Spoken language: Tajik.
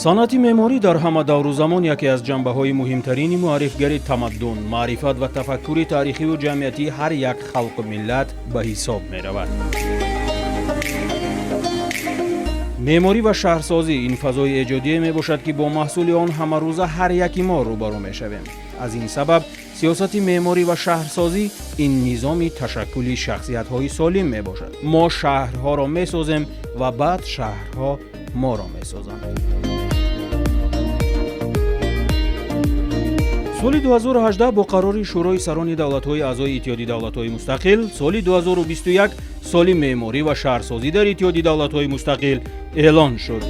Санъати меъморӣ дар ҳама давру замон яке аз ҷанбаҳои муҳимтарини муаррифгари тамаддун, маърифат ва тафаккури таърихиву ҷамъиятии ҳар як халқу миллат ба ҳисоб меравад. Меъморӣ ва шаҳрсозӣ ин фазои эҷодие мебошад, ки бо маҳсули он ҳамарӯза ҳар яки мо рӯбарӯ мешавем. Аз ин сабаб сиёсати меъморӣ ва шаҳрсозӣ ин низоми ташаккули шахсиятҳои солим мебошад. Мо шаҳрҳоро месозем ва баъд шаҳрҳо моро месозанд. Соли 2018 бо қарори Шӯрои сарони давлатҳои аъзои Иттиҳоди давлатҳои мустақил соли 2021 соли меъморӣ ва шаҳрсозӣ дар Иттиҳоди давлатҳои мустақил эълон шуд.